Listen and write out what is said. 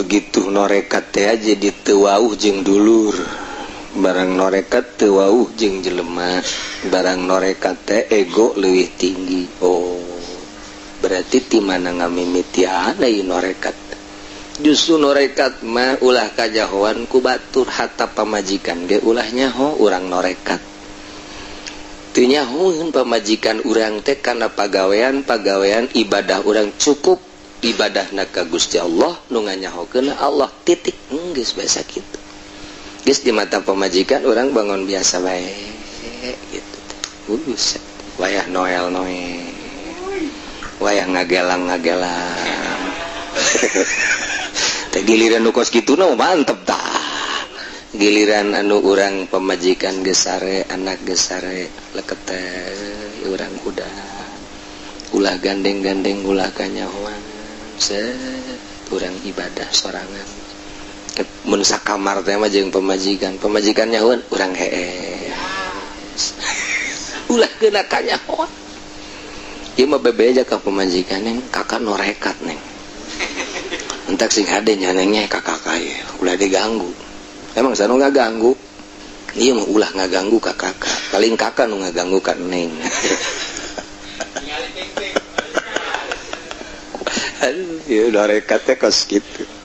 Begitu norekat teh jadi teu wauh jeung dulur, barang norekat teu wauh jeung jelema, barang norekat teh ego leuwih tinggi. Oh, berarti ti mana ngamimitian ieu norekat? Justru norekat mah ulah kajahoan ku batur, hatta pamajikan ge ulah nyaho urang norekat. Teu nyahoeun pamajikan urang teh kana pagawean-pagawean ibadah urang, cukup ibadahna ka Gusti Allah, nu nganyahokeun Allah, titik. Geus biasa kitu, geus di mata pamajikan urang bangun biasa bae gitu. Buset, wayah Noel Noel, wayah ngagelang ngagelang teh, giliran nu kos kitu nu mantep tah. Giliran anu urang pamajikan geus sare, anak geus sare, leket teh urang udah ulah gandeng-gandeng, ulah kanyahoan, set, urang ibadah sorangan. Mun sakamar teh mah jeung pamajikan, pamajikan nyahoan, urang hees, ulah kena kanyahoan. Ieu mah bebeja ka pamajikan, "Neng, kakak norekat, Neng." Entak sing hade nya, Nengnya, kakak ye ulah diganggu. Emang sana ngaganggu? Iya mah ulah ngaganggu ka kakak, paling kakak nu ngaganggu ka Neng. Aduh, ya norekat teh kos kitu.